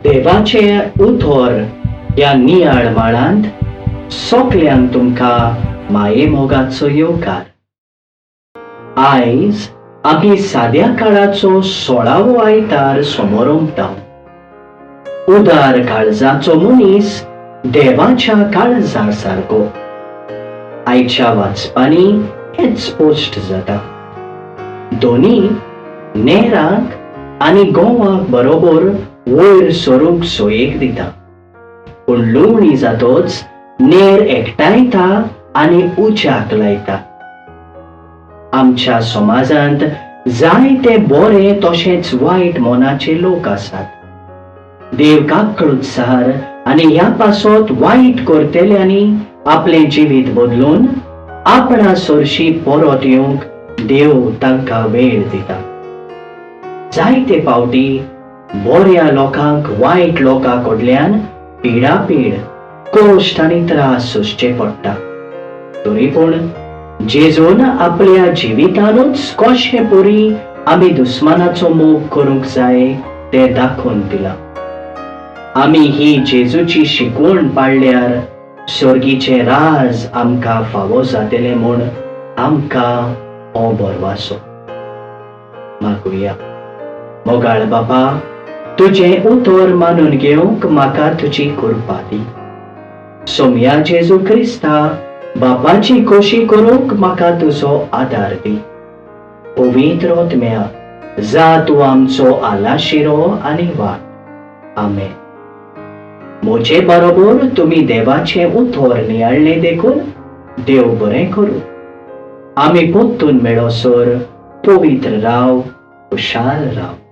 देवाचें उतर ह्या नियाळ माळांत सगल्यांक तुमकां मायेमोगाचो येवकार. आयज आमी साद्या काळाचो 16वो आयतार समोरंपता. उदार काळजाचो मनीस देवाच्या काळजा सारको. आयच्या वाचपांनी हेंच स्पश्ट जाता. दोनी नेराक आनी गोवाक बरोबर वयर सरूंक सोयेक दिता, पूण लुवणी जातोच नेर एकठांयता आनी उज्याक लायता. आमच्या समाजांत जायते बरे तशेंच वायट मनाचे लोक आसात. देव काकळूतसार आनी ह्या पासत वायट करतल्यांनी आपलें जिवीत बदलून आपणा सरशी परत येवंक देव तांकां वेळ दिता. जायते फावटी बऱ्या लोकांक वायट लोकां कडल्यान पिडापीड, कश्ट आनी त्रास सोंसचे पडटा. तरी पूण जेजून आपल्या जिवितानूच कशें परी आमी दुस्मानाचो मोग करूंक जाय तें दाखोवन दिलां. आमी ही जेजूची शिकवण पाळल्यार सर्गीचें राज आमकां फावो जातलें म्हूण आमकां हो भरवासो. मागुया. मोगाळ बापा, तुजें उतर मानून घेवंक म्हाका तुजी कृपा दी. सोमया जेजू क्रिस्ता, बापाची खोशी करूंक म्हाका तुजो आदार दी. पवित्र आत्म्या, जा तूं आमचो आलाशिरो आनी वाट. आमेन. म्हजे बरोबर तुमी देवाचें उतर नियाळ्ळें देखून देव बरें करूं. आमी परतून मेळोसर पवित्र राव, खुशाल राव.